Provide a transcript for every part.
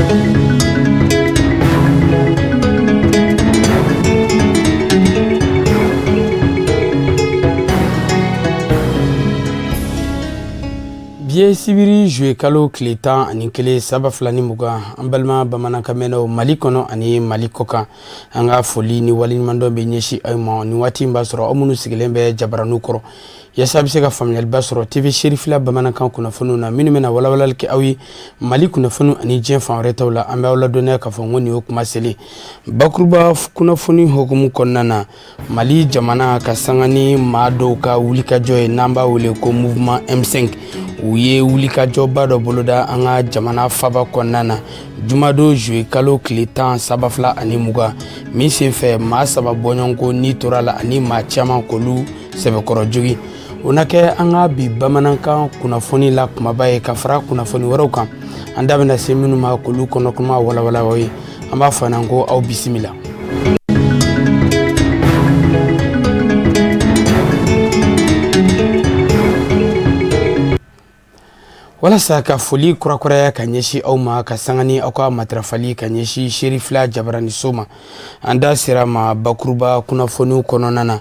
Bi ye sibiri juillet kalo tile 11 san 2020. An balima bamanankanmɛnnaw Mali kɔnɔ ani Mali kɔkan, an ka foli ni waleɲumandɔn bɛ ɲɛsin aw ma nin waati in b'a sɔrɔ aw minnu sigilen bɛ jabaraniw kɔrɔ yaasa a bɛ se ka faamuyaliba sɔrɔ TV Serifila bamanankan kunnafoniw na minnu bɛna walawalali kɛ aw ye Mali kunnafoniw ani diɲɛ fan wɛrɛ taw la. An bɛ aw ladɔnniya k'a fɔ ko nin ye kuma selen bakuruba kunnafoni hukumu kɔnɔna na. Mali jamana ka sanga ni maa dɔw ka wulikajɔ ye n'an b'a wele ko mouvement M5, u ye wulikajɔba dɔ boloda an ka jamana faba kɔnɔna na jumadon juillet kalo tile 10 san 2020, min senfɛ maa saba bɔɲɔgɔnko ni tora la ani maa caman k'olu sɛbɛkɔrɔ jogin. O na kɛ an ka bi bamanankan kunnafoni la kumaba ye ka fara kunnafoni wɛrɛw kan an da bɛna se minnu ma k'olu kɔnɔkuma walawala aw ye. An b'a fɔ an ko aw bisimila. Walasa ka foli kurakuraya ka ɲɛsin aw ma ka sanga ni aw ka matarafali ka ɲɛsin Serifila jabaraniso ma, an da sera ma bakuruba kunnafoniw kɔnɔna na.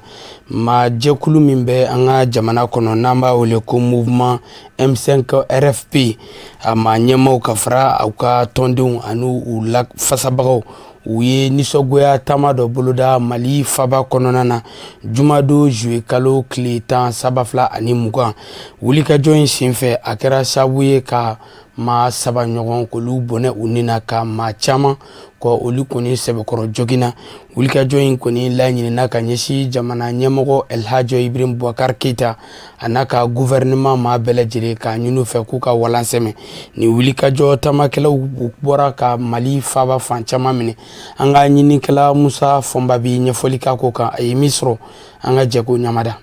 Maa jɛkulu min bɛ an ka jamana kɔnɔ n'an b'a wele ko mouvement M5 RFP, a maa ɲɛmaaw ka fara u ka tɔndenw ani u lafasabagaw, u ye nisɔngoya taama dɔ boloda Mali faba kɔnɔna na jumadon juillet kalo tile 10 san 2020. Wulikajɔ in senfɛ, a kɛra sababu ye ka maa saba ɲɔgɔn k'olu bɔnɛ u ni na, ka maa caman ka olu kɔni sɛbɛkɔrɔ joginna. Wulikajɔ in kɔni laɲinina ka ɲɛsin jamana ɲɛmɔgɔ Elhaji Ibrahim Boubacar Keita a n'a ka gouvernement maa bɛɛ lajɛlen, k'a ɲini u fɛ k'u ka walan sɛmɛ. Nin wulikajɔ taamakɛlaw bɔra ka Mali faba fan caman minɛ. An ka ɲininikɛla Musa Fɔnba bi ɲɛfɔli k'a ko kan. A ye min sɔrɔ, an ka jɛ k'o ɲamada.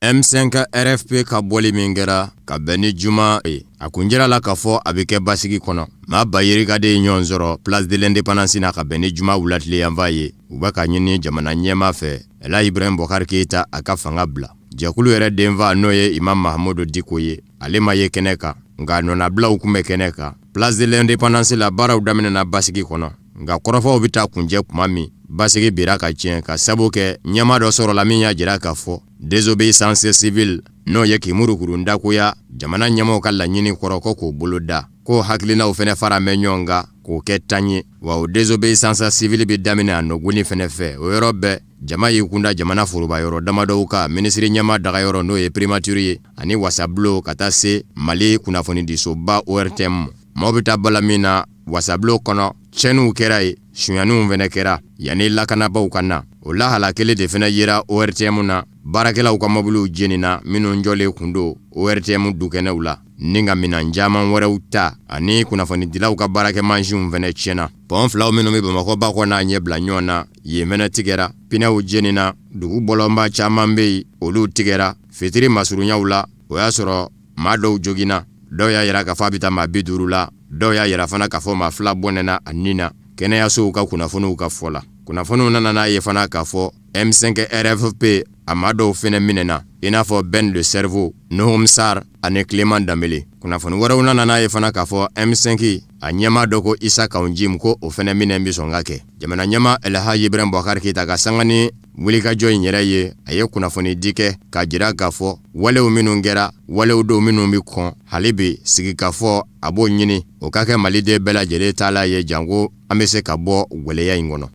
M5 RFP ka bɔli min kɛra ka bɛn ni juma ye, a kun jira la k'a fɔ a bɛ kɛ basigi kɔnɔ. Maa ba yirika de ye ɲɔgɔn sɔrɔ place de l'indépendance na ka bɛn ni juma wulatile yanfan ye. U bɛ ka ɲini jamana ɲɛmaa fɛ, Elhaji Ibrahim Boubacar Keita, a ka fanga bila. Jɛkulu yɛrɛ denfa, n'o ye Imam Mahamudu Diko ye, ale ma ye kɛnɛ kan, nka nɔnabilaw kun bɛ kɛnɛ kan. Place de l'indépendance la, baaraw daminɛna basigi kɔnɔ, nka kɔrɔfɔw bɛ taa kuncɛ tuma min, basigi bira ka tiɲɛ ka sabu kɛ ɲɛmaa dɔ sɔrɔla min y'a jira k'a fɔ désobéissance civile, n'o ye k'i murukuru dakoya jamana ɲɛmaaw ka laɲini kɔrɔ, ko k'o boloda, k'o hakilinaw fɛnɛ fara mɛn ɲɔgɔn kan k'o kɛ tan ye. Wa o désobéissance civile bɛ daminɛ a nɔgɔni fɛnɛ fɛ. O yɔrɔ bɛɛ, jama y'i kunda jamana foroba yɔrɔ damadɔw kan, minisiri ɲɛmaa dagayɔrɔ, n'o ye primature ye, ani wasabulon, ka taa se Mali kunnafonidisoba ORTM. Maaw bɛ taa bala min na wasabulon kɔnɔ, tiɲɛniw kɛra yen, sonyaniw fɛnɛ kɛra yanni lakanabaw ka na. O lahala kelen de fɛnɛ yera ORTM na. Baarakɛlaw ka mobiliw jenina minnu jɔlen kun don ORTM dukɛnɛw la, ni ka minɛn caman wɛrɛw ta, ani kunnafonidilaw ka baarakɛmansinw fɛnɛ tiɲɛna. Pɔn filaw minnu bɛ Bamakɔ ba kɔ n'a ɲɛ bila ɲɔgɔn na, yen fɛnɛ tigɛra. Pinɛw jenina. Dugu bɔlɔnba caman bɛ yen, olu tigɛra. Fitiri masurunyaw la, o y'a sɔrɔ maa dɔw joginna. Dɔw y'a yira k'a fɔ a bɛ taa maa 50 la, dɔw y'a yira fana k'a fɔ maa fila bɔnɛna a ni na, kɛnɛyasow ka kunnafoniw ka fɔ la. Kunnafoniw nana n'a ye fana k'a fɔ M5 RFP a maa dɔw fɛnɛ minɛna, i n'a fɔ Ben le Cerveau, Nouhoum Sarr ani Clément Dembélé. Kunnafoni wɛrɛw nana n'a ye fana k'a fɔ M5 a ɲɛmaa dɔ ko Issa Kaou Djim, ko o fɛnɛ minɛ bɛ sɔn ka kɛ. Jamana ɲɛmaa Elhaji Ibrahim Boubacar Keita ka sanga ni wulikajɔ in yɛrɛ ye, a ye kunnafoni di kɛ k'a jira k'a fɔ walew minnu kɛra, walew don minnu bɛ kɔn. Hali bi sigikafɔ, a b'o ɲini o ka kɛ maliden bɛɛ lajɛlen taala ye, janko an bɛ se ka bɔ gwɛlɛya in kɔnɔ.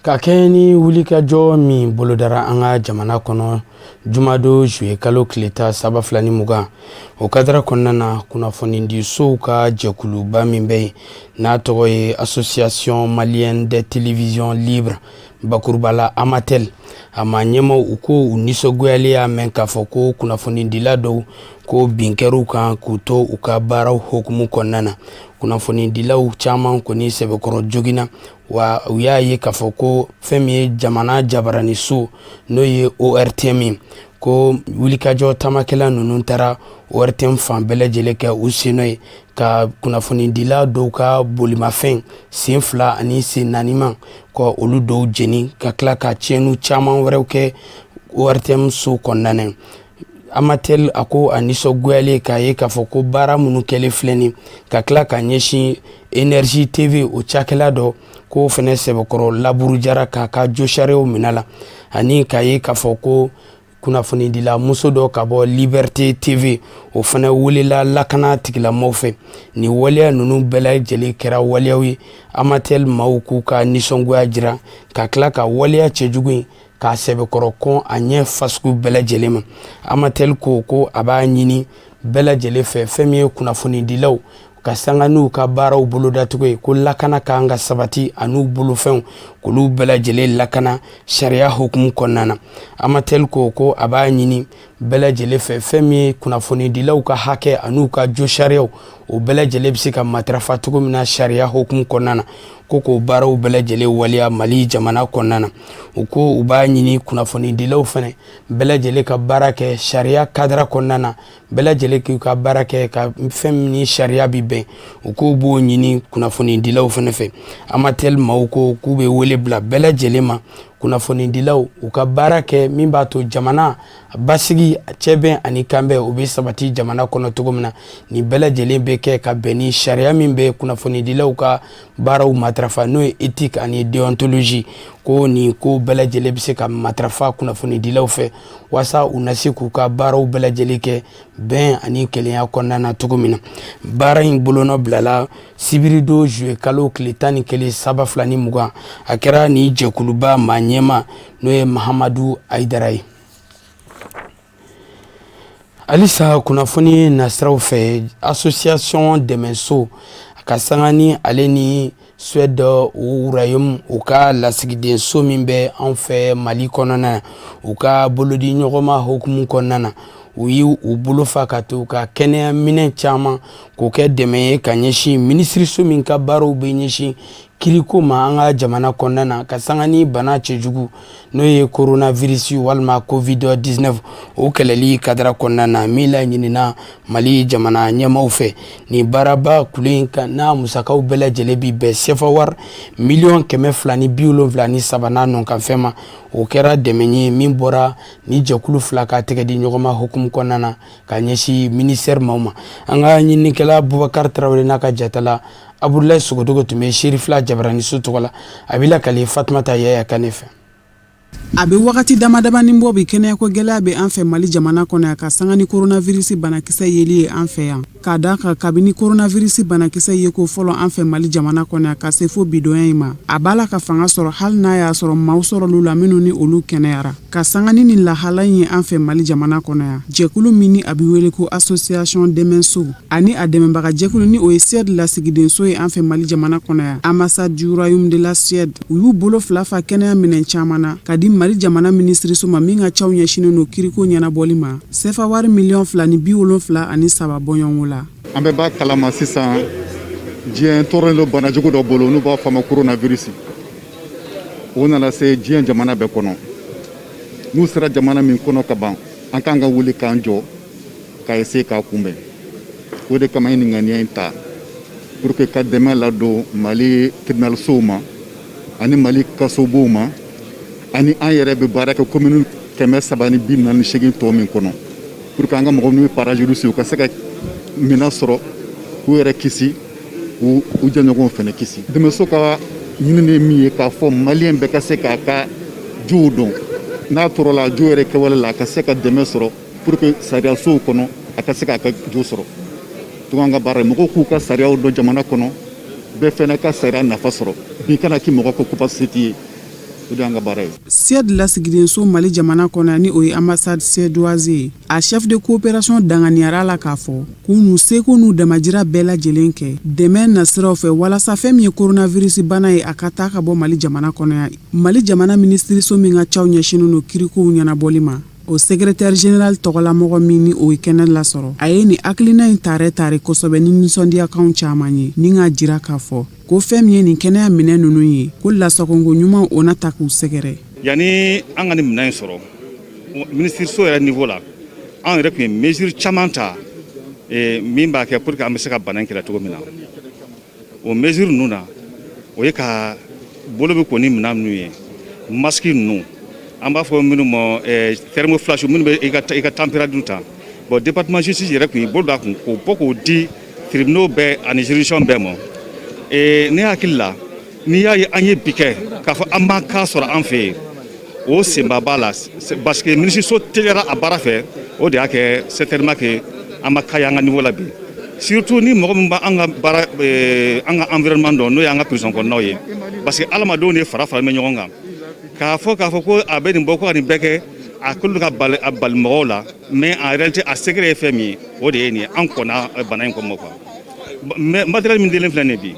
Ka kɛɲɛ ni wulikajɔ min bolodara an ka jamana kɔnɔ jumadon juillet kalo tile 10 san 2020, o kadara kɔnɔna na, kunnafonidisow ka jɛkuluba min bɛ yen n'a tɔgɔ ye Association malienne des télévisions libres, bakuruba la Amatel, a maa ɲɛmaw, u ko u nisɔngoyalen y'a mɛn k'a fɔ ko kunnafonidila dɔw ko bin kɛr'u kan k'u to u ka baaraw hukumu kɔnɔna na. Kunnafonidilaw caman kɔni sɛbɛkɔrɔ joginna. Wa u y'a ye k'a fɔ ko fɛn min ye jamana jabaraniso, n'o ye ORTM ye, ko wulikajɔ taamakɛla ninnu taara ORTM fan bɛɛ lajɛlen kɛ u sennɔ ye, ka kunnafonidila dɔw ka bolimafɛn sen fila ani sen naanima ka olu dɔw jeni, ka tila ka tiɲɛni caman wɛrɛw kɛ ORTM so kɔnɔna na. Amatɛli a ko a nisɔngoyalen k'a ye k'a fɔ ko baara minnu kɛlen filɛ nin ka tila ka ɲɛsin Énergie TV o cakɛla dɔ k'o fana sɛbɛkɔrɔ laburujara k'a ka josariyaw minɛ la, ani k'a ye k'a fɔ ko kunnafonidila muso dɔ ka bɔ Liberté TV o fana welela lakana tigilamɔgɔw fɛ. Nin waleya ninnu bɛɛ lajɛlen kɛra waleyaw ye Amatɛli maaw k'u ka nisɔngoya jira ka tila ka waleya cɛjugu in k'a sɛbɛkɔrɔ kɔn a ɲɛ fasugu bɛɛ lajɛlen ma. Amatɛli ko ko a b'a ɲini bɛɛ lajɛlen fɛ, fɛn min ye kunnafonidilaw ka sanga n'u ka baaraw bolodacogo ye, ko lakana ka kan ka sabati an'u bolofɛnw k'olu bɛɛ lajɛlen lakana sariya hukumu kɔnɔna na. Amatɛli ko ko a b'a ɲini bɛɛ lajɛlen fɛ, fɛn min ye kunnafonidilaw ka hakɛ an'u ka josariyaw, o bɛɛ lajɛlen bɛ se ka matarafa cogo min na sariya hukumu kɔnɔna na, ko k'o baaraw bɛɛ lajɛlen waleya Mali jamana kɔnɔna na. U ko u b'a ɲini kunnafonidilaw fana bɛɛ lajɛlen ka baara kɛ sariya kadara kɔnɔna na, bɛɛ lajɛlen k'u ka baara kɛ ka fɛn min ni sariya bi bɛn, u k'u b'o ɲini kunnafonidilaw fana fɛ. Amatɛli maaw ko k'u bɛ wele bila bɛɛ lajɛlen ma, kunnafonidilaw u ka baara kɛ min b'a to jamana basigi, cɛbɛn ani kanbɛn o bɛ sabati jamana kɔnɔ cogo min na. Nin bɛɛ lajɛlen bɛ kɛ ka bɛn ni sariya min bɛ kunnafonidilaw ka baaraw matarafa, n'o ye éthique ani déontologie, ko nin ko bɛɛ lajɛlen bɛ se ka matarafa kunnafonidilaw fɛ walasa u na se k'u ka baaraw bɛɛ lajɛlen kɛ bɛn ani kelenya kɔnɔna na cogo min na. Baara in bolonɔ bilala sibiridon juillet kalo tile 11 2020. A kɛra nin jɛkuluba maa ɲɛma, n'o ye Mahamadu Ayidara ye. Halisa kunnafoni nasiraw fɛ, association dɛmɛso ka sanga ni ale ni Suède u royaume u ka lasigidenso min bɛ an fɛ Mali kɔnɔna na, u ka bolodi ɲɔgɔnma hukumu kɔnɔna na, u y'u bolo fa ka to ka kɛnɛya minɛn caman k'o kɛ dɛmɛ ye ka ɲɛsin minisiriso min ka baaraw bɛ ɲɛsin kiriko ma an ka jamana kɔnɔna na, ka sanga ni bana cɛjugu n'o ye coronavirus walima covid-19 o kɛlɛli kadara kɔnɔna na, min laɲinina Mali jamana ɲɛmaaw fɛ. Nin baaraba kulu in kan n'a musakaw bɛɛ lajɛlen bi bɛn sefa wari 273 miliyɔn n'a nɔkanfɛn ma. O kɛra dɛmɛ ye min bɔra ni jɛkulu fila ka tɛgɛ di ɲɔgɔn ma hukumu kɔnɔna na ka ɲɛsin ministère maaw ma. An ka ɲininikɛla Bubakari Tarawele n'a ka jatala Abudulayi Sogodogo tun bɛ Serifila Jabaraniso tɔgɔ la. A bɛ lakale Fatumata Yaya Kane fɛ. A bɛ wagati damadamanin bɔ bi, kɛnɛyako gɛlɛya bɛ an fɛ Mali jamana kɔnɔ yan, ka sanga ni coronavirus banakisɛ yeli ye an fɛ yan. K'a da kan kabini coronavirus banakisɛ yeko fɔlɔ an fɛ Mali jamana kɔnɔ yan ka se fo bidonya in ma, a b'a la ka fanga sɔrɔ, hali n'a y'a sɔrɔ maaw sɔrɔlu la minnu ni olu kɛnɛyara. Ka sanga ni nin lahala in ye an fɛ Mali jamana kɔnɔ yan, jɛkulu min ni a bɛ wele ko association dɛmɛso ani a dɛmɛbaga jɛkulu, ni o ye Suède lasigidenso ye an fɛ Mali jamana kɔnɔ yan, ambassade du royaume de la Suède, u y'u bolo fila fa kɛnɛya minɛn caman na ka di Mali jamana minisiriso ma min ka caw ɲɛsinnen don kiriko ɲɛnabɔli ma, sefa wari 273 miliyɔn bɔɲɔgɔnko la. An bɛɛ b'a kalama sisan, diɲɛ tɔɔrɔlen don banajugu dɔ bolo n'u b'a fɔ a ma coronavirus. O nana se diɲɛ jamana bɛɛ kɔnɔ. N'u sera jamana min kɔnɔ ka ban, an k'an ka wuli k'an jɔ k'a essayer k'a kunbɛn. O de kama ye nin ŋaniya in ta pour que ka dɛmɛ ladon Mali tribunalsow ma ani Mali kasobow ma, ani an yɛrɛ bɛ baara kɛ commune 348 tɔ min kɔnɔ, pour que an ka mɔgɔ minnu bɛ paravirus, u ka se ka minɛn sɔrɔ k'u yɛrɛ kisi, k'u u jɛɲɔgɔnw fana kisi. Dɛmɛso ka ɲinini ye min ye, k'a fɔ maliyɛn bɛɛ ka se k'a ka jow dɔn, n'a tɔɔrɔla a jo yɛrɛ kɛwale la, a ka se ka dɛmɛ sɔrɔ pour que sariyasow kɔnɔ a ka se k'a ka jo sɔrɔ. Donc an ka baara ye mɔgɔw k'u ka sariyaw dɔn jamana kɔnɔ, bɛɛ fana ka sariya nafa sɔrɔ, bi kana k'i mɔgɔ ko capacité ye. O de y'an ka baara ye. Suède lasigidenso Mali jamana kɔnɔ, ni o ye ambassade suédoise ye, a chef de coopération danganiyara la k'a fɔ k'u n'u seko n'u damajira bɛɛ lajɛlen kɛ dɛmɛ nasiraw fɛ walasa fɛn min ye coronavirus bana ye, a ka taa ka bɔ Mali jamana kɔnɔ yan. Mali jamana minisiriso min ka caw ɲɛsinnen don kirikow ɲɛnabɔli ma, o secrétaire général tɔgɔlamɔgɔ min ni o ye kɛnɛ lasɔrɔ, a ye nin hakilina in tare tare kosɛbɛ ni nisɔndiyakanw caman ye, ni k'a jira k'a fɔ ko fɛn min ye nin kɛnɛya minɛ ninnu ye, ko lasagonko ɲuman o na ta k'u sɛgɛrɛ. Yanni an ka nin minɛn in sɔrɔ minisiriso yɛrɛ niveau la, an yɛrɛ tun ye mesure caman ta min b'a kɛ pour que an bɛ se ka bana in kɛlɛ cogo min na. O mesure ninnu na, o ye ka bolo bɛ ko ni minɛn minnu ye, masque ninnu An b'a fɔ minnu ma thermoflash, minnu bɛ i ka température ta. Bon, département justice yɛrɛ tun y'i bolo don a kun k'o bɔ k'o di tribunaux bɛɛ ani juridiction bɛɛ ma. Ne hakili la, n'i y'a ye an ye bi kɛ k'a fɔ an ma cas sɔrɔ an fɛ yen, o senba b'a la, parce que minisiriso teliyara a baara fɛ. O de y'a kɛ certainement que an ma cas ye an ka niveau la bi, surtout ni mɔgɔ min b'an ka baara, an ka environnement dɔn, n'o y'an ka prison kɔnɔnaw ye, parce que adamadenw de fara faralen bɛ ɲɔgɔn kan. K'a fɔ ko a bɛ nin bɔ, ko ka nin bɛɛ kɛ, a kɛlen ka bali, a bali mɔgɔw la, mais en réalité a secret ye fɛn min ye, o de ye nin ye. An kɔnna bana in kɔ quoi. Mais matériel min dilen filɛ nin ye bi,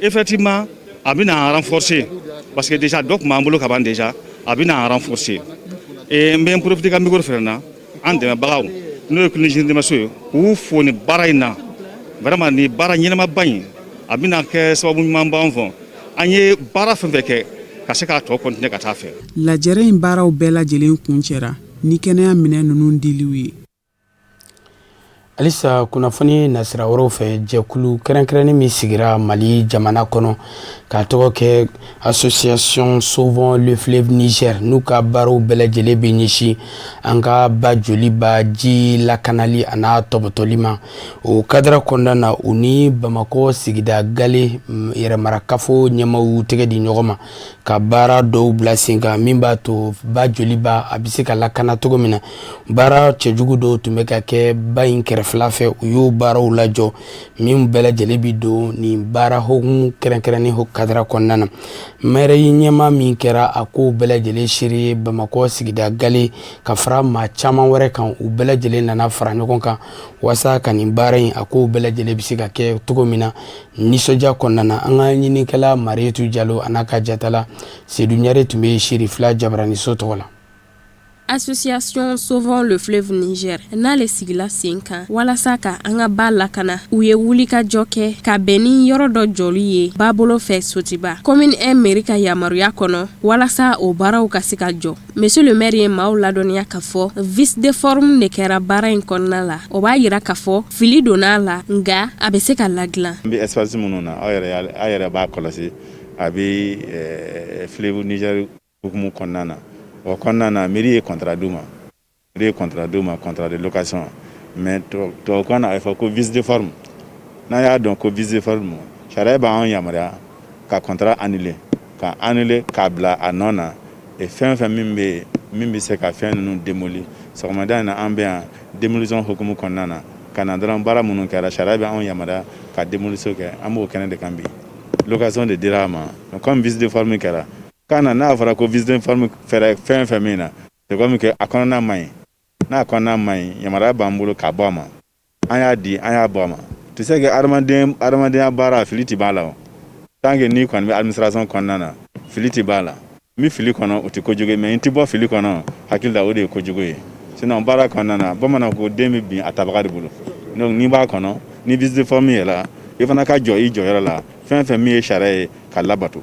effectivement a bɛna an renforcer, parce que déjà dɔ tun b'an bolo ka ban. Déjà a bɛna an renforcer. Et n bɛ n profiter ka micro fɛnɛ na, an dɛmɛbagaw, n'o ye clinique dɛmɛso ye, k'u fo nin baara in na. Vraiment, nin baara ɲɛnamaba in, a bɛna kɛ sababu ɲuman b'an fɔ an ye baara fɛn fɛn kɛ ka se k'a tɔ continuer ka taa fɛ. Lajɛrɛ in baaraw bɛɛ lajɛlen kuncɛra ni kɛnɛya minɛ ninnu diliw ye. Halisa kunnafoni nasira wɛrɛw fɛ, jɛkulu kɛrɛnkɛrɛnnin min sigira Mali jamana kɔnɔ k'a tɔgɔ kɛ Association Sauvons le Fleuve Niger, n'u ka baaraw bɛɛ lajɛlen bɛ ɲɛsin an ka ba Joliba ji lakanali a n'a tɔbɔtɔli ma, o cadre kɔnɔna na, u ni Bamakɔ sigida gale yɛrɛmarakafo ɲɛmaw y'u tɛgɛ di ɲɔgɔn ma ka baara dɔw bila sen kan min b'a to ba Joliba a bɛ se ka lakana cogo min na. Baara cɛjugu dɔw tun bɛ ka kɛ ba in kɛrɛfɛla fɛ, u y'o baaraw lajɔ min bɛɛ lajɛlen bi don nin baara hokumu kɛrɛnkɛrɛnnen cadre kɔnɔna na. Maire ɲɛma min kɛra a kow bɛɛ lajɛlen seere, Bamakɔ sigida gale ka fara maa caman wɛrɛ kan, u bɛɛ lajɛlen nana fara ɲɔgɔn kan walasa ka nin baara in, a kow bɛɛ lajɛlen bɛ se ka kɛ cogo min na nisɔndiya kɔnɔna na. An ka ɲinikɛla Marietu Jalo a n'a ka jatala Sedu Ɲare tun bɛ Serifila Jabaraniso tɔgɔ la. Association Sauvons le Fleuve Niger n'ale sigila sen kan walasa ka an ka ba lakana, u ye wulikajɔ kɛ ka bɛn ni yɔrɔ dɔ jɔli ye babolo fɛ Sotiba, commune 1 mairie ka yamaruya kɔnɔ, walasa o baaraw ka se ka jɔ. Monsieur le maire ye maaw ladɔnniya k'a fɔ vice de forme de kɛra baara in kɔnɔna la. O b'a yira k'a fɔ fili donna a la, nka a bɛ se ka ladilan. An bɛ espace minnu na, aw yɛrɛ b'a kɔlɔsi, a bɛ fleuve Niger hukumu kɔnɔna na. O kɔnɔna na, mairie ye contrat d'u ma, mairie ye contrat d'u ma, contrat de location, mais tubabukan na a bɛ fɔ ko vice de forme. N'a y'a dɔn ko vice de forme, sariya b'an yamaruya ka contrat annuler, ka annuler k'a bila a nɔ na. Et fɛn o fɛn min bɛ yen min bɛ se ka fɛn ninnu démolir, sɔgɔmada in na an bɛ yan démolition hukumu kɔnɔna na ka na dɔrɔn. Baara minnu kɛra, sariya bɛ anw yamaruya ka démolition kɛ, an b'o kɛnɛ de kan bi. Location de dira a ma comme vice de forme kɛra kan na. N'a fɔra ko vice de forme fɛrɛ fɛn fɛn min na, c'est comme que a kɔnɔna man ɲi. N'a kɔnɔna man ɲi, yamaruya b'an bolo k'a bɔ a ma. An y'a di, an y'a bɔ a ma. Tu sais que adamadenya baara, fili ti b'a la. O tant que n'i kɔni bɛ administration kɔnɔna na, fili ti b'a la. N bɛ fili kɔnɔ, o tɛ kojugu ye, mais n ti bɔ fili kɔnɔ, hakili la, o de ye kojugu ye. Sinon baara kɔnɔna na, bamananw ko den bɛ bin a tabaga de bolo. Donc n'i b'a kɔnɔ, ni vice de forme yɛlɛla, i fana ka jɔ i jɔyɔrɔ la, fɛn fɛn min ye sariya ye, ka labato.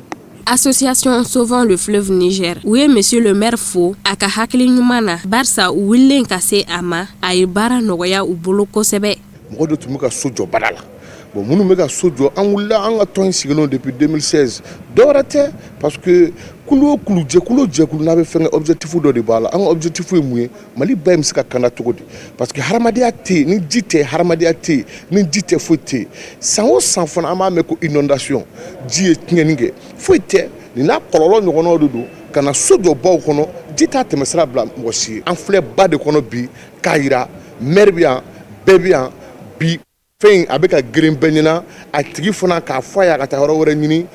Association Sauvons le Fleuve Niger, u ye monsieur le maire fo a ka hakili ɲuman na, barisa u wulilen ka se a ma, a ye baara nɔgɔya u bolo kosɛbɛ. Mɔgɔ dɔ tun bɛ ka so jɔ bada la. Bon, minnu bɛ ka so jɔ, an wulila, an ka tɔn in sigilen depuis 2016. Dɔwɛrɛ tɛ, parce que kulu o kulu, jɛkulu o jɛkulu, n'a bɛ fɛn kɛ, objectif dɔ de b'a la. An ka objectif ye mun ye? Mali ba in bɛ se ka kanda cogo di? Parce que hadamadenya tɛ yen ni ji tɛ, hadamadenya tɛ yen ni ji tɛ, foyi tɛ yen. San o san fana, an b'a mɛn ko inondation, ji ye tiɲɛni kɛ, foyi tɛ. Nin n'a kɔlɔlɔ ɲɔgɔnnaw de don ka na so jɔ baw kɔnɔ, ji t'a tɛmɛsira bila mɔgɔ si ye. An filɛ ba de kɔnɔ bi k'a yira maire bɛ yan, bɛɛ bɛ yan bi. Fɛn in a bɛ ka girin bɛɛ ɲɛna. A tigi fana k'a fɔ a ye a ka taa yɔrɔ wɛrɛ ɲini,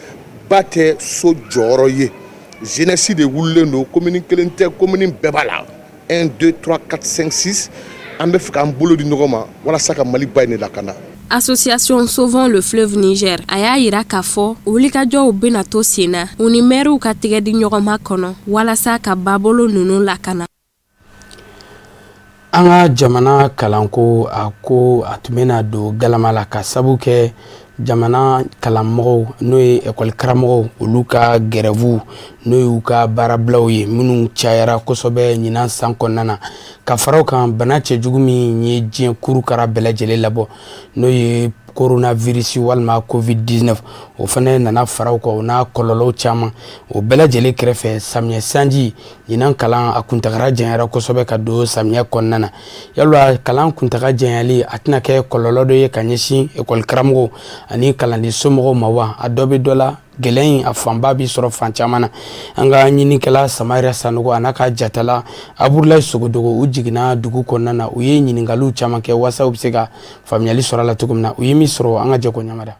ba tɛ so jɔyɔrɔ ye. Jeunesse de wulilen don, commune kelen tɛ, commune bɛɛ b'a la, 1 2 3 4 5 6. An bɛ fɛ k'an bolo di ɲɔgɔn ma walasa ka Mali ba in de lakana. Association Sauvons le Fleuve Niger a y'a yira k'a fɔ wulikajɔw bɛna to sen na, u ni maires ka tɛgɛ di ɲɔgɔn ma kɔnɔ walasa ka babolo ninnu lakana. An ka jamana kalanko, a ko a tun bɛna don galama la ka sabu kɛ jamana kalanmɔgɔw, n'o ye ekɔli karamɔgɔw, olu ka grève, n'o y'u ka baarabilaw ye, minnu cayara kosɛbɛ ɲinan san kɔnɔna na, ka fara o kan, bana cɛjugu min ye diɲɛ kurukara bɛɛ lajɛlen labɔ, n'o ye coronavirus walima covid-19, o fana nana fara o kan, o n'a kɔlɔlɔw caman. O bɛɛ lajɛlen kɛrɛfɛ, samiyɛ sanji ɲinan, kalan a kuntagara janyara kosɛbɛ ka don samiyɛ kɔnɔna na. Yala kalan kuntaga janyali, a tɛna kɛ kɔlɔlɔ dɔ ye ka ɲɛsin ekɔli karamɔgɔw ani kalanden somɔgɔw ma wa? A dɔ bɛ dɔ la, gɛlɛya in a fanba bɛ sɔrɔ fan caman na. An ka ɲinikɛla Samayira Sanogo a n'a ka jatala Aburulayi Sogodogo, u jiginna dugu kɔnɔna na, u ye ɲininkaliw caman kɛ walasa u bɛ se ka faamuyali sɔrɔ a la cogo min na. U ye min sɔrɔ, an ka jɛ k'o ɲamada.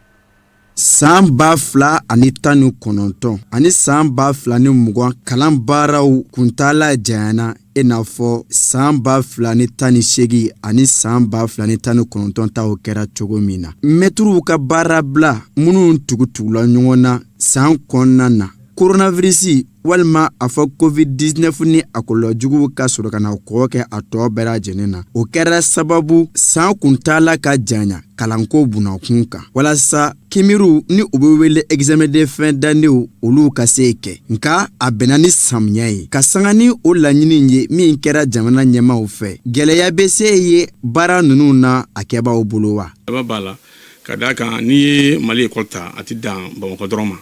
San 2019 ani san 2020, kalan baaraw kuntaala janyana i n'a fɔ san 2018 ani san 2019 taw kɛra cogo min na. Mɛtiriw ka baarabila minnu tugutugula ɲɔgɔn na san kɔnɔna na, koronavirisi walima a fɔ covid-19 ni a kɔlɔlɔ juguw ka sɔrɔ ka na kɔgɔ kɛ a tɔ bɛɛ lajɛlen na, o kɛra sababu san kuntaala ka janya kalanko bunakun kan, walasa kimiriw ni u bɛ wele examen de fin d'année, olu ka se kɛ. Nka a bɛnna ni samiya ye ka sanga ni o laɲini ye min kɛra jamana ɲɛmaw fɛ. Gɛlɛya bɛ se ye baara ninnu na a kɛbaaw bolo wa? B'a la, ka d'a kan n'i ye Mali ekɔli ta, a tɛ dan Bamakɔ dɔrɔn ma.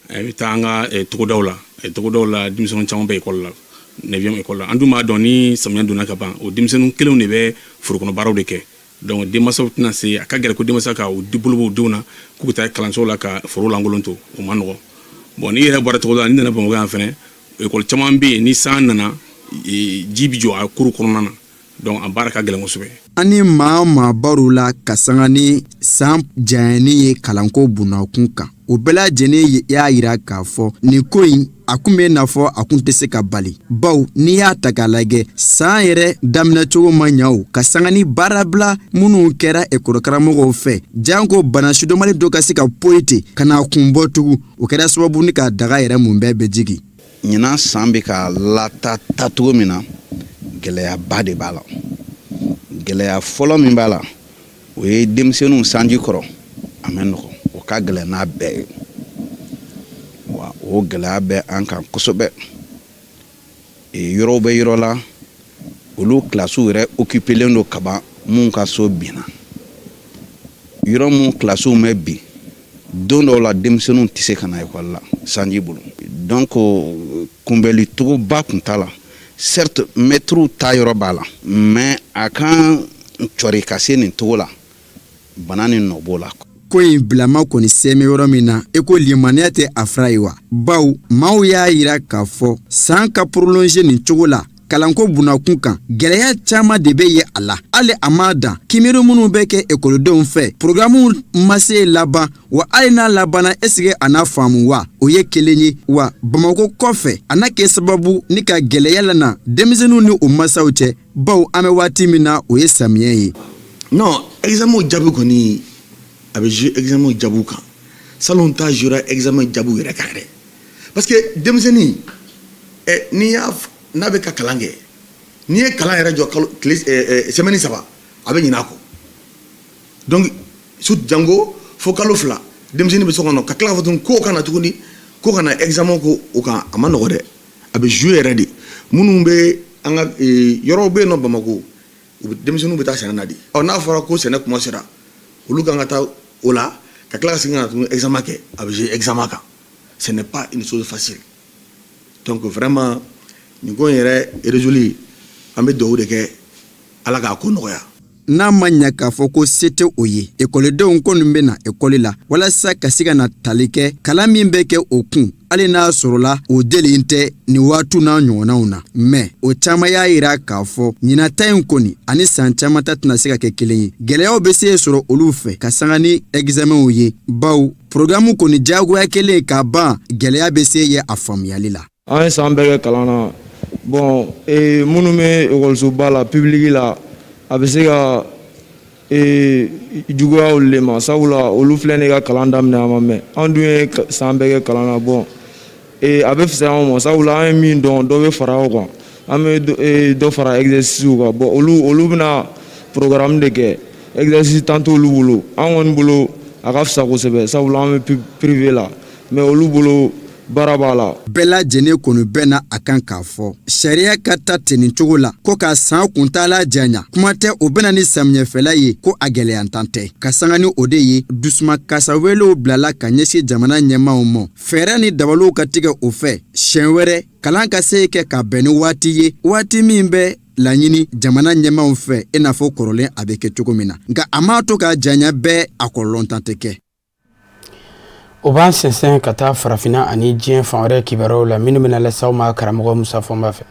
I bɛ taa an ka togodaw la, togodaw la, denmisɛnnin caman bɛ ekɔli la, neuvième ekɔli la. An dun b'a dɔn, ni samiya donna ka ban, o denmisɛnnin kelenw de bɛ forokɔnɔ baaraw de kɛ. Donc denmansaw tɛna se, a ka gɛlɛn ko denmansa ka u bolo b'u denw na k'u bɛ taa kalanso la ka foro lankolon to, o ma nɔgɔn. Bon, n'i yɛrɛ bɔra togoda la, n'i nana Bamakɔ yan fɛnɛ, ekɔli caman bɛ yen, ni san nana, ji bɛ jɔ a kuru kɔnɔna na. Donc a baara ka gɛlɛn kosɛbɛ. An ni maa o maa baro la ka sanga ni san janyani ye kalanko bunakun kan, o bɛɛ lajɛlen y'a yira k'a fɔ nin ko in, a kun bɛ n'a fɔ a kun tɛ se ka bali, baw n'i y'a ta k'a lajɛ, san yɛrɛ daminɛcogo ma ɲa o ka sanga ni baarabila minnu kɛra ekɔlikaramɔgɔw fɛ, janko bana sidɔnbali dɔ ka se ka poyi ten ka n'a kun bɔ tugun, o kɛra sababu ni ka daga yɛrɛ mun bɛɛ bɛ jigi. Ɲinan san bɛ ka lata tacogo min na, gɛlɛyaba de b'a la. Gɛlɛya fɔlɔ min b'a la, o ye denmisɛnninw sanji kɔrɔ, a mɛ nɔgɔ, o ka gɛlɛn n'a bɛɛ ye wa. O gɛlɛya bɛ an kan kosɛbɛ. Yɔrɔw bɛ yɔrɔ la, olu kilasiw yɛrɛ occupélen don kaban, mun ka so binna. Yɔrɔ mun kilasiw mɛ bin, don dɔw la denmisɛnninw tɛ se ka na ekɔli la sanji bolo. Donc kunbɛli cogoba kun t'a la. Certes, mɛtiriw ta yɔrɔ b'a la, mais a kan cɔri ka se nin cogo la, bana ni nɔ b'o la. Ko in bilama kɔni sɛmɛ yɔrɔ min na, i ko limaniya tɛ a fura ye wa? Baw maaw y'a yira k'a fɔ san ka prolonger nin cogo la kalanko bunakun kan, gɛlɛya caaman de bɛ ye a la. Hali a m'a dan kimiri minnu bɛ kɛ ekɔlidenw fɛ, programme ma se laban wa. Hali n'a labanna, est-ce a n'a faamu wa? O ye kelen ye wa. Bamako kɔfɛ, a n'a kɛ sababu ni ka gɛlɛya lana denmisɛnninw ni u masaw cɛ, baw an bɛ waati min na, o ye samiyɛ ye. Non, examen jaabi kɔni, a bɛ jouer examen jaabiw kan. Salon ta jouera examen jaabiw yɛrɛ kan yɛrɛ, parce que denmisɛnnin ɛ, n'i y'a n'a bɛ ka kalan kɛ, n'i ye kalan yɛrɛ jɔ kalo tile ɛ semaine 3, a bɛ ɲinɛ a kɔ. Donc su jango fo kalo 2, denmisɛnnin bɛ so kɔnɔ ka tila k'a fɔ tuguni k'o ka na tuguni, ko ka na examen ko o kan, a ma nɔgɔ dɛ. A bɛ jouer yɛrɛ de. Minnu bɛ an ka yɔrɔw bɛ yen nɔ Bamakɔ, u bɛ denmisɛnninw bɛ taa sɛnɛ na de. Ɔ, n'a fɔra ko sɛnɛ kuma sera, olu kan ka taa o la ka tila ka segin ka na tuguni examen kɛ, a bɛ jouer examen kan. Ce n'est pas une chose facile. Donc vraiment, nin ko in yɛrɛ résolu, an bɛ dugawu de kɛ, Ala k'a ko nɔgɔya. N'a ma ɲɛ k'a fɔ ko se tɛ o ye, ekɔlidenw kɔni bɛ na ekɔli la walasa ka se ka na tali kɛ kalan min bɛ kɛ o kun, hali n'a sɔrɔla o deli tɛ nin waati n'a ɲɔgɔnnaw na. Mɛ o caman y'a yira k'a fɔ ɲinata in kɔni ani san caman ta tɛna se ka kɛ kelen ye. Gɛlɛyaw bɛ se sɔrɔ olu fɛ ka sanga ni examenw ye, baw programme kɔni diyagoya kelen ka ban, gɛlɛya bɛ se ye a faamuyali la. An ye san bɛɛ kɛ kalan na. Bon, minnu bɛ ekɔlisoba la, public la, a bɛ se ka juguya olu de ma, sabula olu filɛ nin ye ka kalan daminɛ, a ma mɛn. An dun ye san bɛɛ kɛ kalan na. Bon, a bɛ fisaya anw ma, sabula an ye min dɔn, dɔ bɛ fara o kan, an bɛ dɔ fara exercice kan. Bon, olu bɛna programme de kɛ, exercice tan t'olu bolo. An kɔni bolo, a ka fisa kosɛbɛ, sabula an bɛ privé la, mais olu bolo Baara b'a la. Bɛɛ lajɛlen kɔni bɛnna a kan k'a fɔ sariya ka ta ten nin cogo la ko ka san kuntaala janya kuma tɛ o bɛna ni samiyɛfɛla ye ko a gɛlɛyantan tɛ ka sanga ni o de ye dusumakasa welew bilala ka ɲɛsin jamana ɲɛmaaw ma fɛɛrɛ ni dabaliw ka tigɛ o fɛ siɲɛ wɛrɛ kalan ka se kɛ ka bɛn ni waati ye waati min bɛ laɲini jamana ɲɛmaaw fɛ i n'a fɔ kɔrɔlen a bɛ kɛ cogo min na nka a m'a to ka janya bɛɛ a kɔlɔlɔntan tɛ kɛ. O b'an sɛnsɛn ka taa farafinna ani diɲɛ fan wɛrɛ kibaruyaw la minnu bɛna lase aw ma karamɔgɔ Musa Fɔnba fɛ.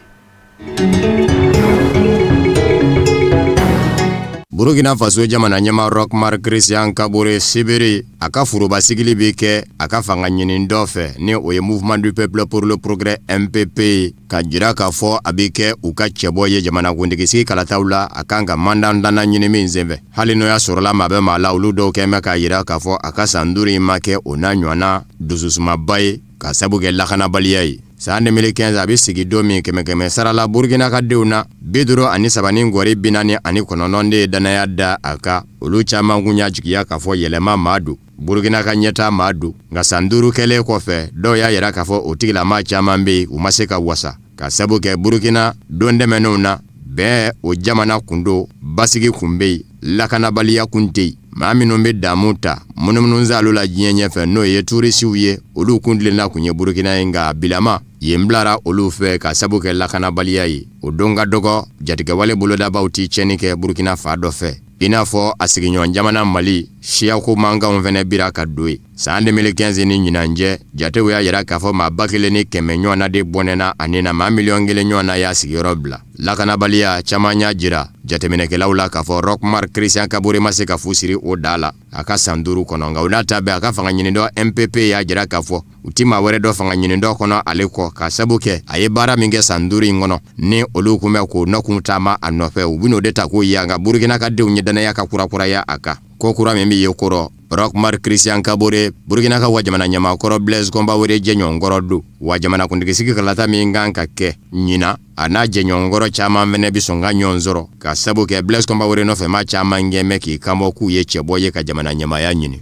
Burukina Faso jamana ɲɛmaa Roch Marc Christian Kabore sibiri a ka foroba sigili bɛ kɛ a ka fanga ɲinitɔn fɛ ni o ye Mouvement du Peuple pour le Progrès MPP ye ka jira k'a fɔ a bɛ kɛ u ka cɛbɔ ye jamanakuntigisigi kalataw la a kan ka mandat naaninan ɲini min senfɛ. Hali n'o y'a sɔrɔla maa bɛ maa la olu dɔw kɛn bɛ k'a jira k'a fɔ a ka san 5 in ma kɛ o n'a ɲɔgɔnna dususumaba ye ka sabu kɛ lakanabaliya ye. San 2015 a bɛ sigi don min kɛmɛ kɛmɛ sara la Burukina ka denw na 53 ni gɔri 49 de ye dannaya da a kan. Olu caman kun y'a jigiya k'a fɔ yɛlɛma maa don. Burukina ka ɲɛtaa maa don. Nka san 5 kɛlen kɔfɛ, dɔw y'a jira k'a fɔ o tigilamaa caman bɛ yen, u ma se ka wasa ka sabu kɛ Burukina don tɛmɛnenw na bɛn o jamana kun don, basigi kun bɛ yen, lakanabaliya kun tɛ yen. Maa minnu bɛ damu ta munumunusaalo la diɲɛ ɲɛfɛ n'o ye turisiw ye, olu kuntilenna kun ye Burukina ye, nka bilama yen bilara olu fɛ ka sabu kɛ lakanabaliya ye. O don ka dɔgɔ, jatigɛwale bolodabaw tɛ tiɲɛni kɛ Burukina fan dɔ fɛ. I n'a fɔ a sigiɲɔgɔn jamana Mali siyako mankanw fɛnɛ bira ka don yen. San 2015 ni ɲinan cɛ, jatew y'a yira k'a fɔ maa 1,100 ɲɔgɔnna de bɔnɛna a ni na, maa 1 miliyɔn ɲɔgɔnna y'a sigiyɔrɔ bila. Lakanabaliya caman y'a jira jateminɛkɛlaw la k'a fɔ Roch Marc Christian Kabore ma se ka fu siri o da la a ka san 5 kɔnɔ. Nka o n'a ta bɛɛ, a ka fanga ɲinitɔn MPP y'a jira k'a fɔ u ti maa wɛrɛ dɔn fanga ɲinitɔn kɔnɔ ale kɔ, ka sabu kɛ a ye baara min kɛ san 5 in kɔnɔ ni olu kun bɛ k'o nɔkun taama a nɔfɛ, u bɛn'o de ta k'o ye. Nka Burukina ka denw ye dannaya ka kurakuraya a kan. Ko kura min bɛ ye kɔrɔ, Roch Marc Christian Kabore, Burukina ka wa jamana ɲɛmaakɔrɔ Blaise Compaoré jɛɲɔgɔnkɔrɔ don, wa jamanakuntigisigi kalata min kan ka kɛ ɲinan, a n'a jɛɲɔgɔnkɔrɔ caman fɛnɛ bɛ sɔn ka ɲɔgɔn sɔrɔ, ka sabu kɛ Blaise Compaoré nɔfɛ maa caman kɛn bɛ k'i kanbɔ k'u ye cɛbɔ ye ka jamana ɲɛmaaya ɲini.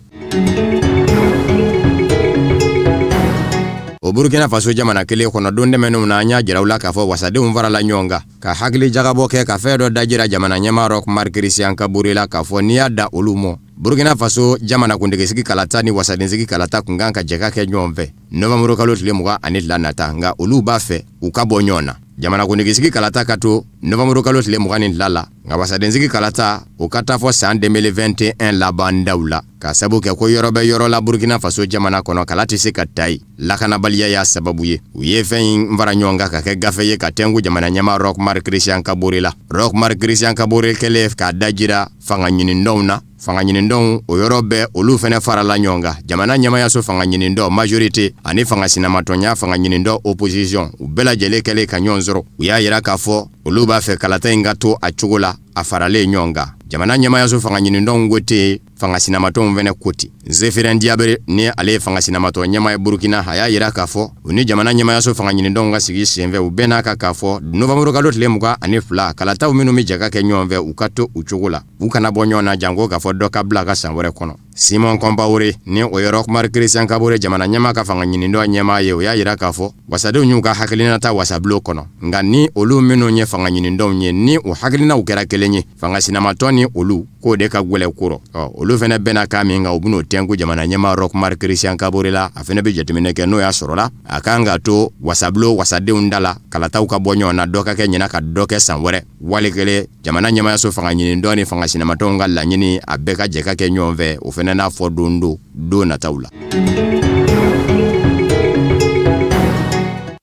O Burukina Faso jamana kelen kɔnɔ, don tɛmɛnenw na an y'a jira u la k'a fɔ wasadenw farala ɲɔgɔn kan ka hakili jagabɔ kɛ ka fɛn dɔ dajira jamana ɲɛmaa Roch Marc Christian Kabore la k'a fɔ n'i y'a da olu mɔ, Burukina Faso jamanakuntigisigi kalata ni wasadensigi kalata kun kan ka jɛ ka kɛ ɲɔgɔn fɛ novanburu kalo tile 22 nata, nka olu b'a fɛ u ka bɔ ɲɔgɔn na. Jamanakuntigisigi kalata ka to novanburu kalo tile 22 la, nka wasadensigi kalata o ka taa fɔ san 2021 laban daw la, ka sabu kɛ ko yɔrɔ bɛ yɔrɔ la Burukina Faso jamana kɔnɔ kala tɛ se ka ta yen, lakanabaliya y'a sababu ye. U ye fɛn in fara ɲɔgɔn kan ka kɛ gafe ye ka tɛnku jamana ɲɛmaa Roch Marc Christian Kabore la. Roch Marc Christian Kabore kɛlen k'a dajira fanga ɲinitɔnw na, fanga ɲinitɔnw o yɔrɔ bɛɛ olu fɛnɛ farala ɲɔgɔn kan. Jamana ɲɛmayaso fanga ɲinitɔn majorité ani fanga sinamatɔnya fanga ɲinitɔn opposition, u bɛɛ lajɛlen kɛlen ka ɲɔgɔn sɔrɔ, u y'a yira k'a fɔ olu b'a fɛ kalata in ka to a cogo la a faralen ɲɔgɔn kan. Jamana ɲɛmayaso fanga ɲinitɔnw ko ten, fanga sinamatɔnw fɛnɛ ko ten. Zéphirin Diabré, ni ale ye fanga sinamatɔn ɲɛmaa ye Burukina, a y'a yira k'a fɔ u ni jamana ɲɛmayaso fanga ɲinitɔnw ka sigi senfɛ, u bɛnn'a kan k'a fɔ novanburu kalo tile 22 kalataw minnu bɛ jɛ ka kɛ ɲɔgɔn fɛ, u ka to u cogo la, u kana bɔ ɲɔgɔn na, janko k'a fɔ dɔ ka bila ka san wɛrɛ kɔnɔ. Simon Compaoré, ni o ye Roch Marc Christian Kabore jamana ɲɛmaa ka fanga ɲinitɔn ɲɛmaa ye, o y'a yira k'a fɔ wasadenw y'u ka hakilina ta wasabulon kɔnɔ, nka ni olu minnu ye fanga ɲinitɔnw ye, ni u hakilinaw kɛra kelen ye, fanga sinamatɔn ni olu k'o de ka gwɛlɛ korɔ. Ɔ olu fɛnɛ bɛnna kan min kan, u bɛn'o tɛnku jamana ɲɛmaa Roch Marc Christian Kabore la. A fɛnɛ bɛ jateminɛ kɛ n'o y'a sɔrɔla a kan ka to wasabulon wasadenw da la, kalataw ka bɔ ɲɔgɔn na, dɔ ka kɛ ɲinan ka dɔ kɛ san wɛrɛ, wali kelen jamana ɲɛmayaso fanga ɲinitɔn ni fanga sinamatɔnw ka laɲini a bɛɛ ka jɛ ka kɛ ɲɔgɔn fɛ. O fɛnɛ n'a fɔ don don don nataw la.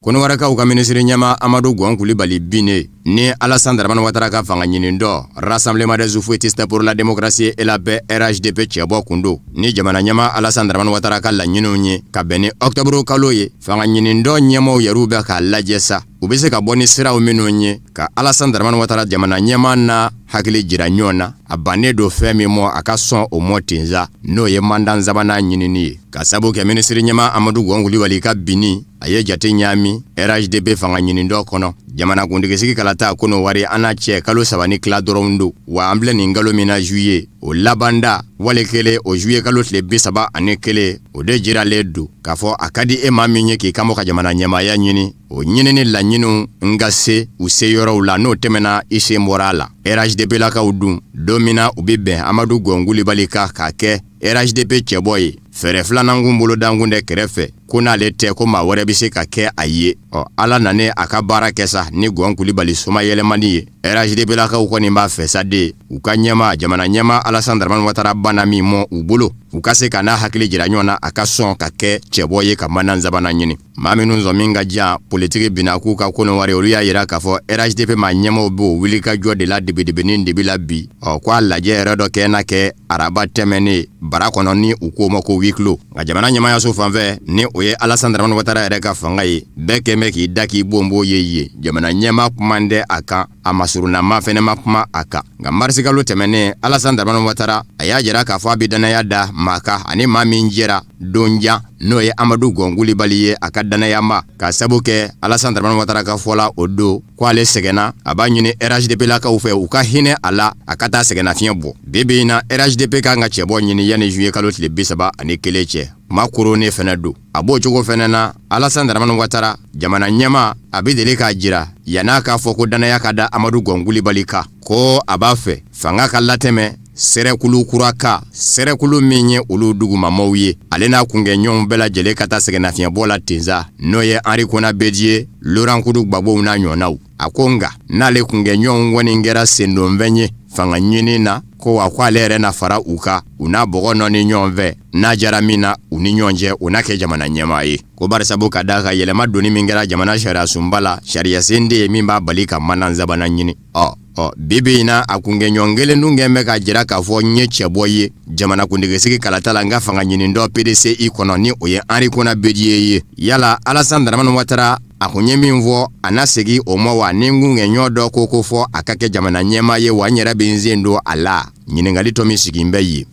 Kɔnɔwarikaw ka minisiri ɲɛmaa Amadu Gɔn Kulibali binnen, ni Alassane Dramane Ouattara ka fanga ɲinitɔn Rassemblement des Houphouëtistes pour la démocratie et la paix RHDP cɛbɔ kun don, ni jamana ɲɛmaa Alassane Dramane Ouattara ka laɲiniw ye ka bɛn ni octobre kalo ye, fanga ɲinitɔn ɲɛmaaw yɛrɛw bɛ k'a lajɛ sa u bɛ se ka bɔ ni siraw minnu ye ka Alassane Dramane Ouattara jamana ɲɛmaa na hakili jira ɲɔgɔn na a bannen don fɛn min mɔ, a ka sɔn o mɔ tensa, n'o ye mandat sabanan ɲinini ye, ka sabu kɛ minisiri ɲɛmaa Amadu Gɔn Kulibali ka binni a ye jate ɲaami RHDP fanga ɲinitɔn kɔnɔ. Jamanakuntigisigi kalata Kɔnɔwari an n'a cɛ kalo 3 ni tila dɔrɔn don, wa an filɛ nin kalo min na juillet, o labanda wale kelen o juillet kalo tile 31, o de jiralen don k'a fɔ a ka di e maa min ye k'i kanbɔ ka jamana ɲɛmaaya ɲini, o ɲinini laɲiniw n ka se u se yɔrɔw la, n'o tɛmɛna i sen bɔra a la. RHDP lakaw dun, don min na u bɛ bɛn Amadu Gɔn Kulibali kan k'a kɛ RHDP cɛbɔ ye, fɛɛrɛ filanan kun bolodankun tɛ kɛrɛfɛ ko n'ale tɛ ko maa wɛrɛ bɛ se ka kɛ a ye. Ɔ Ala nanen a ka baara kɛ sa ni Gɔn Kulibali somayɛlɛmani ye. RHDP lakaw kɔni b'a fɛ sa de u ka ɲɛmaa, jamana ɲɛmaa Alasan Dramani Watara banna min mɔ u bolo, u ka se ka n'a hakili jira ɲɔgɔn na, a ka sɔn ka kɛ cɛbɔ ye ka mandat sabanan ɲini. Maa minnu sɔmi ka jan politiki binakun kan Kɔnɔwari, olu y'a jira k'a fɔ RHDP maa ɲɛmaaw b'o wulikajɔ de la debidebinin dibi la bi. Ɔ ko a lajɛ yɛrɛ dɔ kɛ na kɛ araba tɛmɛnen bara kɔnɔ ni u k'o ma ko huis clos. Nka jamana ɲɛmaayaso fanfɛ, ni o ye Alasan Dramani Watara yɛrɛ ka fanga ye, bɛɛ kɛn bɛ k'i da k'i bonbon ye yen. Jamana ɲɛmaa kuma tɛ a kan, a masurunnama fɛnɛ ma kuma a kan. Nka marisikalo tɛmɛnen, Alasan Dramani Watara a y'a jira k'a fɔ a bɛ dannaya da maa kan, ani maa min jɛra don jan, n'o ye Amadu Gɔn Kulibali ye, a ka dannayama, ka sabu kɛ Alasan Dramani Watara ka fɔ la o don ko ale sɛgɛnna, a b'a ɲini RHDP lakaw fɛ u ka hinɛ a la, a ka taa sɛgɛnnafiɲɛ bɔ. Bi bi in na, RHDP kan ka cɛbɔ ɲini yanni juillet kalo tile 31 cɛ, kuma koronnen fɛnɛ don. A b'o cogo fɛnɛ na, Alasan Dramani Watara jamana ɲɛmaa, a bɛ deli k'a jira yann'a k'a fɔ ko dannaya ka da Amadu Gɔn Kulibali kan, ko a b'a fɛ fanga ka latɛmɛ sɛrɛkulu kura kan, sɛrɛkulu min ye olu dugumamaw ye, ale n'a kunkɛɲɔgɔnw bɛɛ lajɛlen ka taa sɛgɛnnafiɲɛbɔ la tensa, n'o ye Henri Konan Bédié, Laurent Kudu Gbagbow n'a ɲɔgɔnnaw. A ko nka n'ale kunkɛɲɔgɔnw kɔni kɛra sendonfɛn ye fanga ɲini na, ko wa ko ale yɛrɛ na fara u kan, u n'a bɔgɔ nɔni ɲɔgɔn fɛ, n'a jara min na u ni ɲɔgɔn cɛ, o na kɛ jamana ɲɛmaa ye. Ko barisabu ka d'a kan yɛlɛma donni min kɛra jamana sariyasunba la, sariyasen tɛ yen min b'a bali ka mandat sabanan ɲini. Ɔ bi bi in na, a kunkɛɲɔgɔn kelen dun kɛn bɛ k'a jira k'a fɔ n ye cɛbɔ ye jamanakuntigisigi kalata la, n ka fanga ɲini dɔ PDCI kɔnɔ, ni o ye Henri Konan Bédié ye. Yala Alasan Dramani Watara a kun ye min fɔ, a na segin o ma wa? Ni n kunkɛɲɔgɔn dɔ ko fɔ a ka kɛ jamana ɲɛmaa ye wa, n yɛrɛ bɛ n sen don a la? Ɲininkali tɔ min sigi bɛ yen.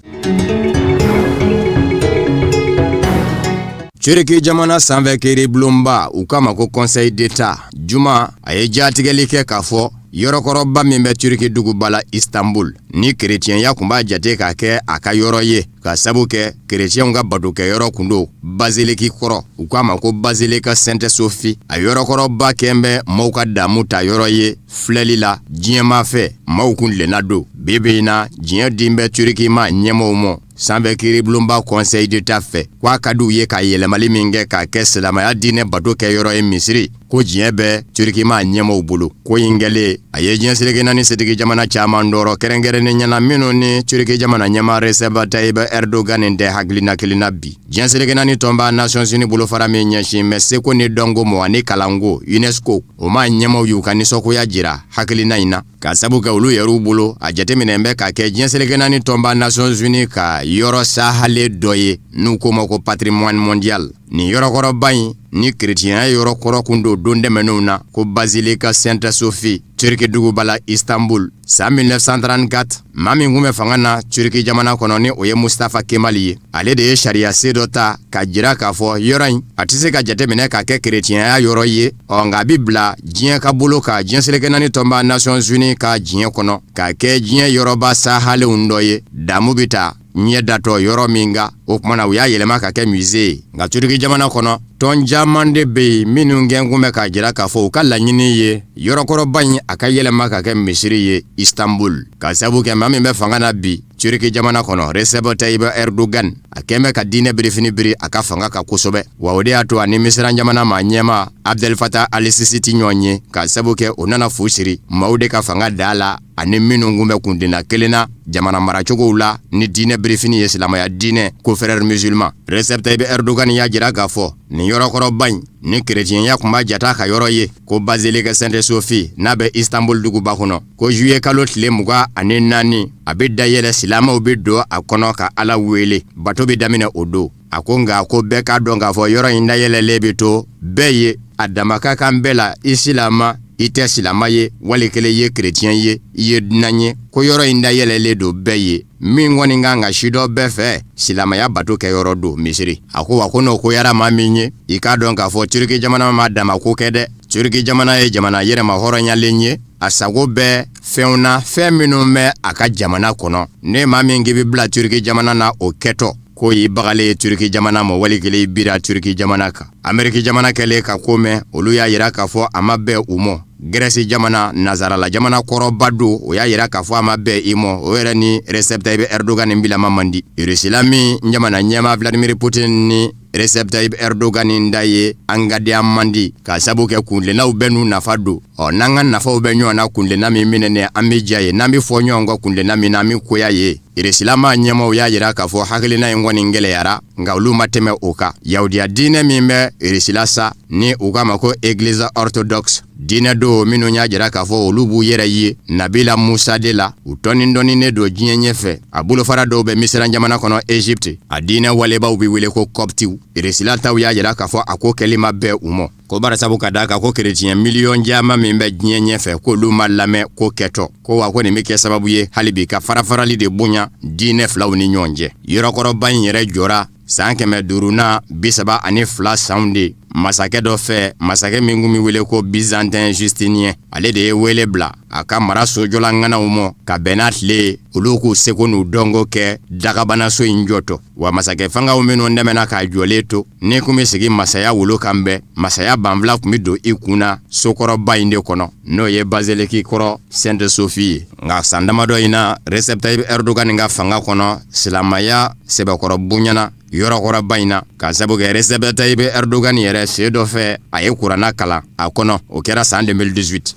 Turki jamana sanfɛ kiiribulonba, u k'a ma ko Conseil d'État, juma a ye jatigɛli kɛ k'a fɔ yɔrɔkɔrɔba min bɛ Turki duguba la Istanbul, ni kerecɛnya tun b'a jate k'a kɛ a ka yɔrɔ ye, ka sabu kɛ kerecɛnw ka batokɛyɔrɔ kun don, baziliki kɔrɔ, u k'a ma ko Basilique Sainte Sophie. A yɔrɔkɔrɔba kɛn bɛ maaw ka damu ta yɔrɔ ye filɛli la diɲɛmaa fɛ, maaw kun tilenna don. Bi bi in na, diɲɛ din bɛ Turki maa ɲɛmaaw ma sanfɛ kiiribulonba Conseil d'État fɛ, k'a ka di u ye ka yɛlɛmali min kɛ k'a kɛ silamɛya diinɛ bato kɛ yɔrɔ ye misiri, ko diɲɛ bɛ Turki maa ɲɛmaaw bolo. Ko in kɛlen, a ye diɲɛ seleke naani setigi jamana caman tɔɔrɔ, kɛrɛnkɛrɛnnenya na minnu ni Turki jamana ɲɛmaa Recep Tayyip Erdogan tɛ hakilina kelen na bi. Diɲɛ seleke naani tɔnba Nations Unies bolofara min ɲɛsin bɛ seko ni dɔnko ma ani kalanko UNESCO, o maa ɲɛmaaw y'u ka nisɔngoya jira hakilina in na, ka sabu kɛ olu yɛrɛw bolo a jateminɛ bɛ ka kɛ diɲɛ seleke naani tɔnba Nations Unies ka yɔrɔ sahalen dɔ ye, n'u k'o ma ko patrimoine mondial. Nin yɔrɔkɔrɔba in ni kerecɛnya yɔrɔ kɔrɔ kun don don tɛmɛnenw na, ko Basilique Sainte Sophie, Turki duguba la Istanbul, san 1934, maa min kun bɛ fanga na Turki jamana kɔnɔ, ni o ye Mustafa Kemal ye, ale de ye sariya sen dɔ ta ka jira k'a fɔ yɔrɔ in a tɛ se ka jateminɛ k'a kɛ kerecɛnya yɔrɔ ye. Ɔ nka a bɛ bila diɲɛ ka bolo kan, diɲɛ seleke naani tɔnba Nations Unies ka diɲɛ kɔnɔ, k'a kɛ diɲɛ yɔrɔba sahalenw dɔ ye, damu bɛ ta ɲɛ datɔ yɔrɔ min kan. O tuma na u y'a yɛlɛma ka kɛ musée ye. Nka Turki jamana kɔnɔ, tɔn caman de bɛ yen minnu kɛn kun bɛ k'a jira k'a fɔ u ka laɲini ye yɔrɔkɔrɔba in a ka yɛlɛma ka kɛ misiri ye Istanbul, ka sabu kɛ maa min bɛ fanga na bi Turki jamana kɔnɔ, Recep Tayyip Erdogan, a kɛn bɛ ka diinɛ birifini biri a ka fanga kan kosɛbɛ. Wa o de y'a to ani Misira jamana maa ɲɛmaa Abdel Fattah al-Sisi ti ɲɔgɔn ye, ka sabu kɛ o nana fu siri maaw de ka fanga da la, ani minnu kun bɛ kundina kelen na jamana maracogow la ni diinɛ birifini ye, silamɛya diinɛ, ko frères musulmans. Recep Tayyip Erdogan y'a jira k'a fɔ nin yɔrɔkɔrɔba in ni kerecɛnya kun b'a jata ka yɔrɔ ye, ko Basilique Sainte Sophie n'a bɛ Istanbul duguba kɔnɔ, ko juillet kalo tile 24 a bɛ dayɛlɛ, silamɛw bɛ don a kɔnɔ ka Ala wele, bato bɛ daminɛ o don. A ko nka ko bɛɛ k'a dɔn k'a fɔ yɔrɔ in dayɛlɛlen bɛ to bɛɛ ye, a dama ka kan bɛɛ la, i silama, i tɛ silama ye, wali kelen i ye kerecɛn ye, i ye dunan ye, ko yɔrɔ in dayɛlɛlen don bɛɛ ye. Min kɔni kan ka sidɔn bɛɛ fɛ, silamɛya bato kɛyɔrɔ don misiri. A ko wa ko n'o koyara maa min ye, i k'a dɔn k'a fɔ Turki jamana ma dama ko kɛ dɛ. Turki jamana ye jamana yɛrɛma hɔrɔnyalen ye, a sago bɛ fɛnw na, fɛn minnu bɛ a ka jamana kɔnɔ. Ne maa min k'i bɛ bila Turki jamana na, o kɛtɔ ko y'i bagalen ye Turki jamana ma, wali kelen i bira Turki jamana kan. Ameriki jamana kɛlen ka ko mɛn, olu y'a yira k'a fɔ a ma bɛn u ma. Grèce jamana, nazarala jamana kɔrɔba don, o y'a yira k'a fɔ a ma bɛn i ma. O yɛrɛ ni Recep Tayyip Erdogan ni bilama man di. Russie min jamana ɲɛmaa Vladimir Putin ni Recep Tayyip Erdogan da ye an ka man di, ka sabu kɛ kuntilennaw bɛɛ n'u nafa don. Ɔ, n'an ka nafaw bɛ ɲɔgɔn na kuntilenna min minɛnen, an bɛ diya ye. N'an bɛ fɔ ɲɔgɔn kɔ kuntilenna min na, an bɛ koya ye. Irisilamaa ɲɛmaaw y'a jira k'a fɔ hakilina in kɔni gɛlɛyara, nka olu ma tɛmɛ o kan. Yahudiya diinɛ min bɛ Irisila sa, ni u k'a ma ko Église orthodoxe, diinɛ don minnu y'a jira k'a fɔ olu b'u yɛrɛ ye Nabila Musa de la. U tɔni dɔnninen don diɲɛ ɲɛfɛ. A bolofara dɔw bɛ Misira jamana kɔnɔ, Egypte. A diinɛ walebaw bɛ wele ko Coptiw. Irisila taw y'a jira k'a fɔ a ko kɛli ma bɛn u ma, ko barisabu ka d'a kan ko kereciyɛn miliyɔn caman min bɛ diɲɛ ɲɛfɛ, k'olu ma lamɛn ko kɛtɔ ko, wa ko nin bɛ kɛ sababu ye hali bi ka farafarali de bonya diinɛ filaw ni ɲɔgɔn cɛ. Yɔrɔkɔrɔba in yɛrɛ jɔra san 532 sanw de masakɛ dɔ fɛ, masakɛ min kun bɛ wele ko Byzantin Justinien. Ale de ye wele bila a ka mara sojɔla ŋanaw ma ka bɛn n'a tile ye, olu k'u seko n'u dɔnko kɛ dagabanaso in jɔtɔ. Wa masakɛ fangaw minnu dɛmɛna k'a jɔlen to, n'i kun bɛ sigi masaya wolo kan bɛɛ, masaya banfula kun bɛ don i kun na sokɔrɔba in de kɔnɔ, n'o ye baziliki kɔrɔ Sainte Sophie ye. Nka san damadɔ in na, Recep Tayyip Erdogan ka fanga kɔnɔ, silamaya sɛbɛkɔrɔ bonyana yɔrɔkɔrɔba in na, ka sabu kɛ Recep Tayyip Erdogan yɛrɛ sen dɔ fɛ, a ye kuranna kalan a kɔnɔ. O kɛra san 2018.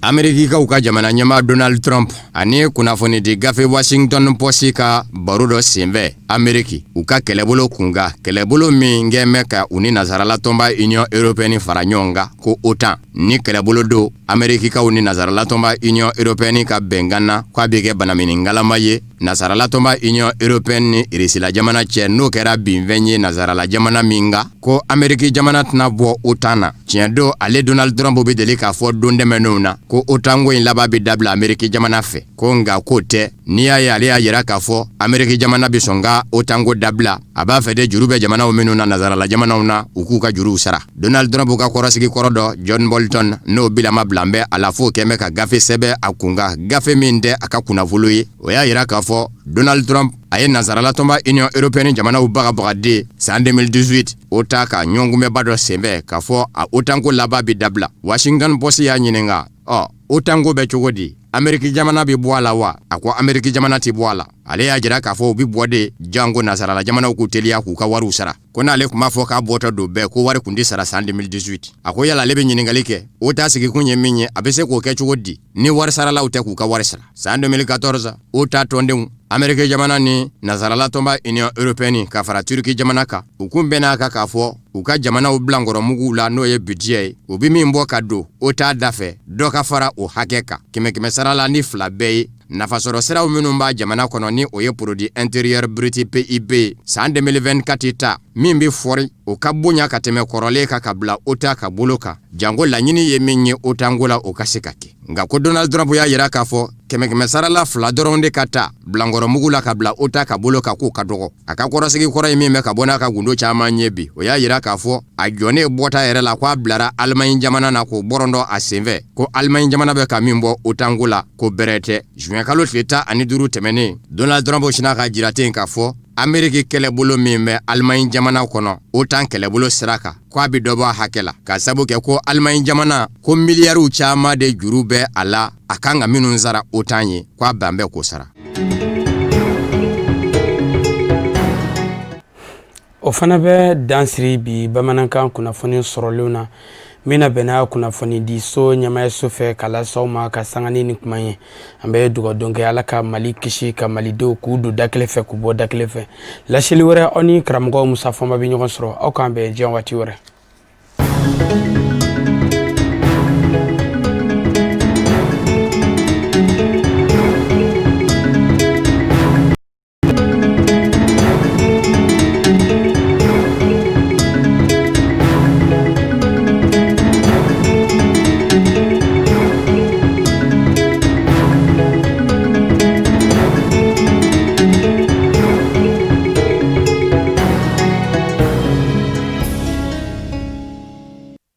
Amerikikaw ka jamana ɲɛmaa Donald Trump ani kunnafonidi gafe Washington Post ka baro dɔ senfɛ Ameriki, u ka kɛlɛbolo kunkan, kɛlɛbolo min kɛn bɛ ka u ni nasarala tɔnba Union européenne fara ɲɔgɔn kan ko OTAN, ni kɛlɛbolo don Amerikikaw ni nasarala tɔnba Union européenne ka bɛnkan na, k'a bɛ kɛ banamininkalama ye nasarala tɔnba Union européenne ni Irisila jamana cɛ, n'o kɛra binfɛn ye nasarala jamana min kan, ko Ameriki jamana tɛna bɔ OTAN na. Tiɲɛ don, ale Donald Trump bɛ deli k'a fɔ don tɛmɛnenw na ko OTAN ko in laban bɛ dabila Ameriki jamana fɛ, ko nka k'o tɛ. N'i y'a ye ale y'a yira k'a fɔ Ameriki jamana bɛ sɔn ka OTAN ko dabila, a b'a fɛ de juru bɛ jamanaw minnu na, nasarala jamanaw na, u k'u ka juruw sara. Donald Trump ka kɔrɔsigi kɔrɔ dɔ John Bolton, n'o bilama bila bɛ a la f'o kɛn bɛ ka gafe sɛbɛn a kunkan, gafe min tɛ a ka kunnafolo ye, o y'a yira k'a fɔ Donald Trump a ye nansarala tɔnba Union européenne jamanaw bagabagaden san 2018 OTAN ka ɲɔgɔnkunbɛnba dɔ senfɛ, k'a fɔ a OTAN ko laban bɛ dabila. Washington Post y'a ɲininka, ɔ, OTAN ko bɛ cogo di? Ameriki jamana bɛ bɔ a la wa? A ko Ameriki jamana tɛ bɔ a la. Ale y'a jira k'a fɔ u bɛ bɔ de, janko nansarala jamanaw k'u teliya k'u ka wariw sara. Ko n'ale tun b'a fɔ k'a bɔtɔ don bɛɛ, ko wari kun tɛ sara san 2018. A ko yala ale bɛ ɲininkali kɛ, OTAN sigikun ye min ye, a bɛ se k'o kɛ cogo di ni wari saralaw tɛ k'u ka wari sara? San 2014, OTAN tɔndenw, Ameriki jamana ni nansarala tɔnba Union européenne ka fara Turki jamana kan, u kun bɛn'a kan k'a fɔ u ka jamanaw bilankɔrɔmuguw la, n'o ye budget ye, u bɛ min bɔ ka don OTAN da fɛ, dɔ ka fara o hakɛ kan kɛmɛ kɛmɛ sara la ni fila bɛɛ ye. Nafasɔrɔ siraw minnu b'a jamana kɔnɔ, ni o ye produit intérieur brut PIB, san 2024 ta min bɛ fɔri, o ka bonya ka tɛmɛ kɔrɔlen kan ka bila OTAN ka bolo kan, janko laɲini ye min ye OTAN ko la, o ka se ka kɛ. Nka ko Donald Trump y'a yira k'a fɔ kɛmɛ kɛmɛ sarala fila dɔrɔn de ka ta bilankɔrɔmugu la ka bila OTAN ka bolo kan, k'o ka dɔgɔ. A ka kɔrɔsigi kɔrɔ ye min bɛ ka bɔ n'a ka gundo caman ye bi, o y'a yira k'a fɔ a jɔnnen bɔta yɛrɛ la, k'a bilara Alimaɲi jamana na k'o bɔrɔntɔ a senfɛ, ko Alimaɲi jamana bɛ ka min bɔ OTAN ko la, ko bɛrɛ tɛ. Juin kalo tile 15 tɛmɛnen, Donald Trump sinna ka jira ten k'a fɔ Ameriki kɛlɛbolo min bɛ Alimaɲi jamana kɔnɔ OTAN kɛlɛbolo sira kan, ko a bɛ dɔ bɔ a hakɛ la, ka sabu kɛ ko Alimaɲi jamana ko miliyariw caman de juru bɛ a la, a kan ka minnu sara OTAN ye, ko a ban bɛ k'o sara. O fana bɛ dan siri bi bamanankan kunnafoni sɔrɔlenw na min na bɛnna kunnafoni di so ɲɛmaayaso fɛ ka lase aw ma ka sanga ni nin kuma ye. An bɛ dugawu kɛ Ala ka Mali kisi, ka malidenw k'u don da kelen fɛ, k'u bɔ da kelen fɛ. Laseli wɛrɛ, aw ni karamɔgɔ Musa Fɔnba bɛ ɲɔgɔn sɔrɔ. Aw k'an bɛn diɲɛ waati wɛrɛ.